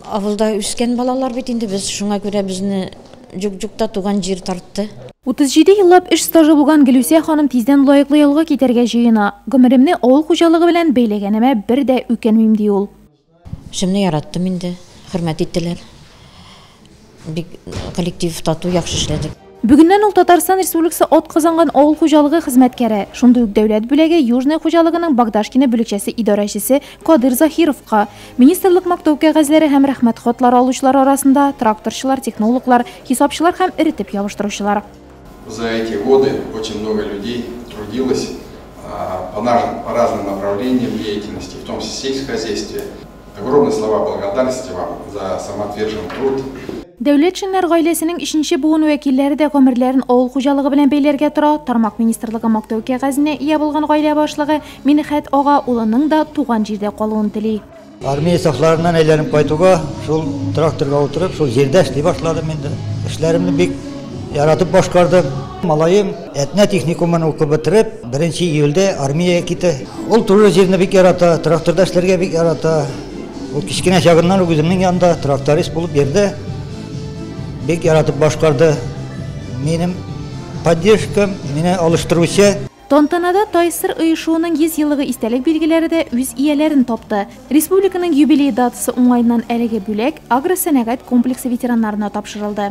Авылда үскән балалар бит инде без, шуңа күрә безне җук-җукта туган җир тартты. 37 еллап эш стажы булган Гөлүсә ханым тиздән лаеклы ялга китәргә җыена. Гомеремне авыл хуҗалыгы белән бәйләгәнемә бер дә үкенмим, ди ул. Эшемне яраттым инде, хөрмәт иттеләр. Бик коллектив тату, яхшы эшләдек. Бүгеннән ул Татарстан Республикасы атказанган авыл хуҗалыгы хезмәткәре. Шундый ук дәүләт бүләге Южная хуҗалыгының Богдашкино бүлекчәсе идарәчесе Кадыйр Заһировка. Министрлык мактау кәгазьләре һәм рәхмәт хатлары алучылар арасында тракторчылар, технологлар, хисапчылар һәм эретеп ябыштыручылар. За эти годы очень много людей трудилось по разным направлениям деятельности, в том числе в сельском хозяйстве. Огромные слова благодарности вам за самоотверженный труд. Дәүләтшиннар гаиләсенең өченче буын вәкилләре дә гомерләрен авыл хуҗалыгы белән бәйләргә тора. Тармак министрлыгы мактау кәгазенә ия булган гаилә башлыгы Минхәт ага улының да туган җирдә калуын тели. Армия сафларыннан әйләнеп кайтуга, шул тракторга утырып, шул җирдә эшли башладым инде. Эшләремне бик яратып башкардым. Малаем Әтнә техникумын укып бетереп, 1 июльдә армиягә китә. Ул туры җирне бик ярата, тракторда эшләргә бик ярата. Ул кечкенә чагыннан ук үземнең янда тракторист булып йөрде. Бик яратып башкарды. Минем поддержкам, мине алыштыручы. Тантанада ТАССР оешуының 100 еллыгы истәлек билгеләре дә үз ияләрен тапты. Республиканың юбилей датасы уңаеннан әлеге бүләк агросәнәгать комплексы ветераннарына тапшырылды.